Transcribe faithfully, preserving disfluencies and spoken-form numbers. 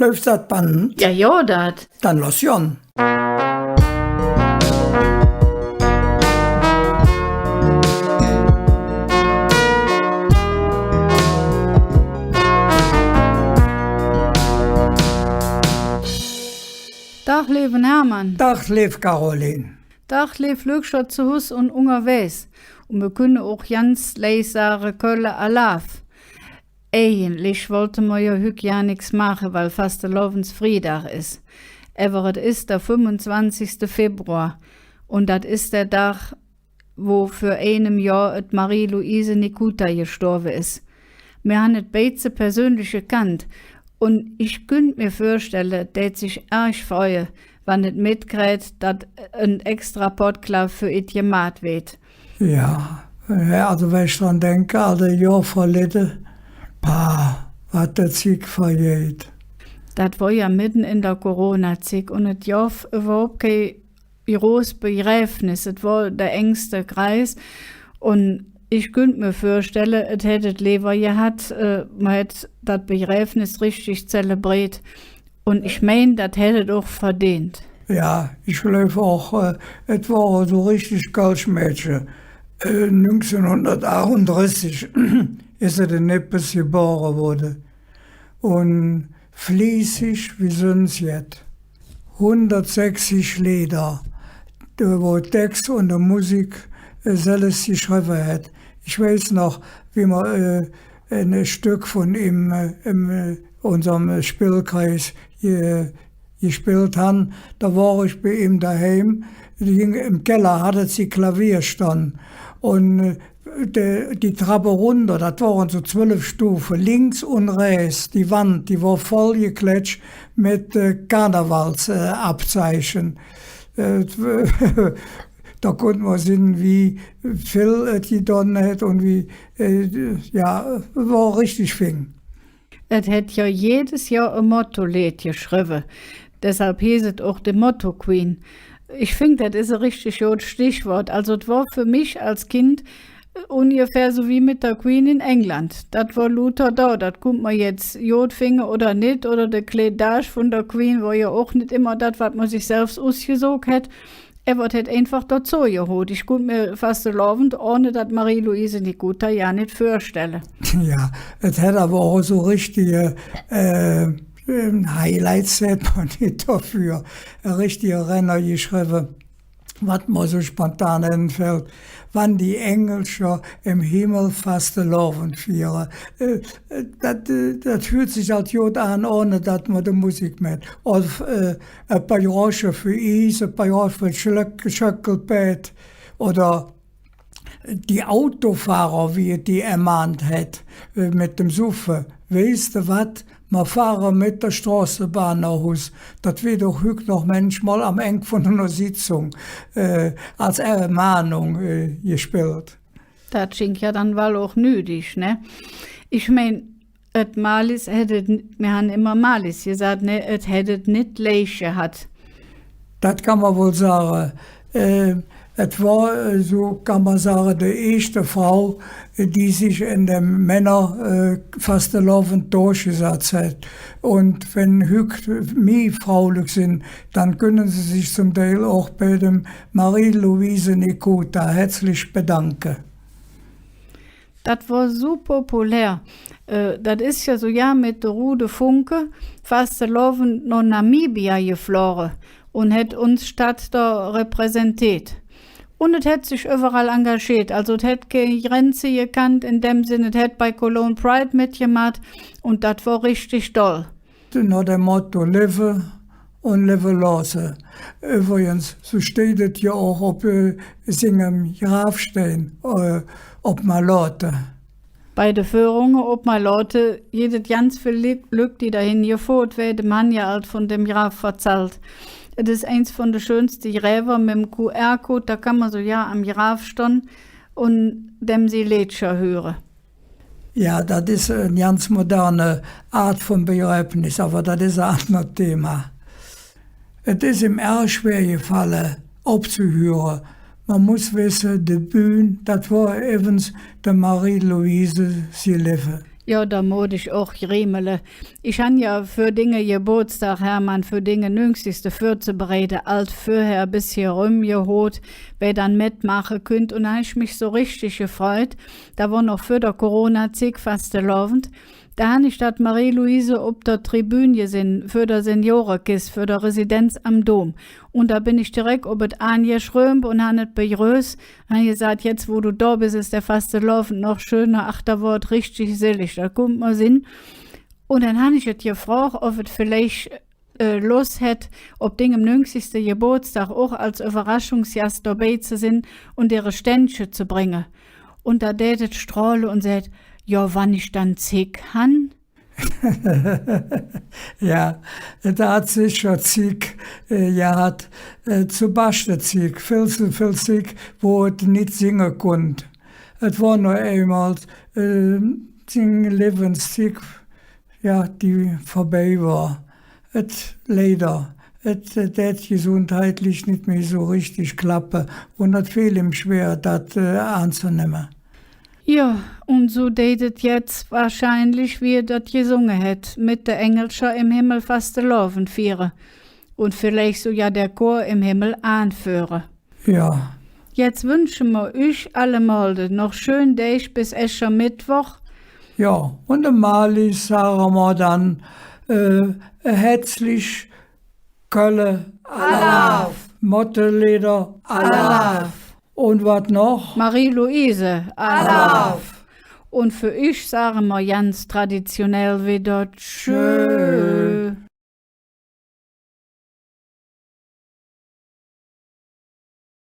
Läuf dat Band? Jo, jo, dat. Dann loss gonn. Dag, leeven Hermann. Dag, leev Caroline. Dag, leev Lückcher zo Hus un ungerwägs. Un mer künne och ganz leis sage, Kölle Alaaf. Eigentlich wollte mer jo hügg jo nix maache, weil Fastelovendsfriedag es. Ävver et es der fünfunzwanzigste Februar. Un dat es der Dag, wo vür einem Johr et Marie-Luise Nikuta gestorve es. Mir han et beidse persönlich gekannt. Un ich künnt mir vürstelle, et dät sich ärg freue, wann et metkräht, dat en extra Podklaaf för it gemaht weed. Jo, jo, alsu, wann ich dran denke, all de Johr verledde, pah, wat de Zigg verjeiht. Dat wor jo medden en der Corona-Zigg un et gov üvverhaup kei groß Begräbnis. Et wor der engste Kreis. Un ich künnt mir vürstelle, et hätt et leever gehatt, äh, mer hätt dat Begräbnis richtig zelebreet. Un ich mein, dat hätt et och verdeent. Jo, ich gläuv och, äh, et wor su richtig kölsch Mädche. Äh, nüngzehnhundertachtundressig es et en Neppes gebore woode. Un fließig wie söns jet. Hundertsechzig Leeder, äh, wo Tex un de Musik, äh, selvs geschrevve hät. Ich weiß noch, wie mer, äh, e Stöck vun im, äh, em, äh, unserem Spillkreis, äh, gespillt han, do wor ich bei im doheim. Die ging, em Keller hatt et si Klavier stonn. Un, äh, de, die Trapp erunder, dat wore su zwölf Stufe, links un rähts, die Wand, die wor voll gekletsch met, äh, Karnevals-, äh, Abzeichen. Äh, do kunnt mer sinn, wie vill et gedon hät un wie, äh, jo, wor richtig fing. Et hät jo jedes Johr e Motto-Leed geschrevve. Deshalv heeß et och de Motto-Queen. Ich fing, dat es e richtig god Stichwood. Alsu, et wor för mich als Kind, äh, ungefähr su wie met der Queen en England. Dat wor luuter do. Dat kunnt mer jetz god finge oder nit. Oder de Kledage vun der Queen wor jo och nit immer dat, wat mer sich selvs usgesök hät. Ävver et hät einfach dozo gehoot. Ich kunnt mer Fastelovend ohne dat Marie-Luise Nikuta jo nit vürstelle. Jo, et hät ävver och su richtige, äh, ähm, Highlights, säht mer nit doför, e richtige Renner geschrevve, wat mer su spontan enfällt. Wann die Engelcher em Himmel Fastelovend fiere. Äh, Dat, äh, dat hürt sich halt god aan, ohne dat mer de Musik merk. Oder, äh, e paar Grosche för Ies, e paar Grosche för Schlöck-, Schöckelpääd. Oder die Autofahrer, wie et die ermahnt hät, äh, met dem Suffe. Weiß de wat? Mer fahre met der Stroßebahn noh Hus. Dat weed doch hügg noch mänchmol am Eng vun ener Sitzung, äh, als Ermahnung, äh, gespillt. Dat schingk jo dann wall och nüdig, ne? Ich mein, et Malis hät et n-, mir han immer Malis gesaht, ne? Et hät et nit leich gehatt. Dat kann mer wall sage. Äh, et wor, äh, su kann mer sage, de eeschte Frau, äh, die sich en dem Männer-, äh, Fastelovend durchgesatz hät. Un wann hügg mih Fraulück sin, dann künne se sich zom Deil och bei dem Marie-Luise Nikuta hätzlich bedanke. Dat wor su populär. Äh, dat es jo su, jo, met de Rude Funke Fastelovend noh Namibia gefloge un hät uns Stadt do repräsenteet. Un et hät sich üvverall engageet. Alsu, et hät kei Grenze gekannt, en dem Senn, et hät bei Cologne Pride metgemaht. Un dat wor richtig doll. Noh dem Motto: Levve un levve looße. Üvvrigens, su steiht et jo och op, äh, singem Gravstein, äh, op Melote. Bei de Föhrunge op Melote gitt et ganz vill Lü-, Lück, die dohin geföhrt weede, han jo ald vun dem Grav verzallt. Et es eins vun de schönste Gräver mem QR-Code, do kann mer su, jo, am Grav stonn un dem si Leedcher hüre. Jo, dat es en ganz moderne Aat vun Begräbnis, ävver dat es e ander Thema. Et es im ärg schwer gefalle, opzehüre. Mer muss wesse, de Bühn, dat wor evvens der Marie-Luise si Levve. Jo, do moot ich och griemele. Ich han jo för dinge Gebootsdag, Hermann, för dinge nüngzigste vürzebereide, ald vürher e bessche römgehoot, wä dann metmaache künnt. Un do han ich mich su richtig gefreut. Do wor noch för der Corona-Zigg Fastelovend. Do han ich dat Marie-Luise op der Tribün gesinn, för der Seniorekis, för der Residenz am Dom. Un do ben ich tirek op et aangeschrömp un han et begröß. Han gesaht: „Jetz, wo do do bes, es der Fastelovend noch schöner.“ Ach, do wor et richtig sillig, dat kunnt mer sinn. Un dann han ich et gefrog, ov et villeich, äh, Loss hätt, op dingem nüngzigste Gebootsdag och als Üvverraschungsgass dobei ze sin un der e Ständche ze bränge. Un do dät et strohle un säht: „Jo, wann ich dann Zigg han.“ Jo, et hät secher Zigg, äh, gehat, äh, ze baschte Zigg, vill ze vill Zigg, wo et nit singe kunnt. Et wor nor eimol, äh, sing Levvenszigg, jo, die vörbei wor. Et, leider, et, et dät gesundheitlich nit mih su richtig klappe un et feel im schwer, dat, äh, aanzenemme. Jo, un su deit et jetz wahrscheinlich, wie et dat gesunge hät, met de Engelcher em Himmel Fastelovend fiere un villeich sugar der Chor em Himmel aanföhre. Jo. Jetz wünsche mer üch allemolde noch schön Däg bes Äschermettwoch. Jo, un dem Marlies sage mer dann, äh, hätzlich Kölle Alaaf. Motteleeder Alaaf. Un wat noch? Marie-Luise Alaaf. Un för üch sage mer ganz traditionell widder Tschö.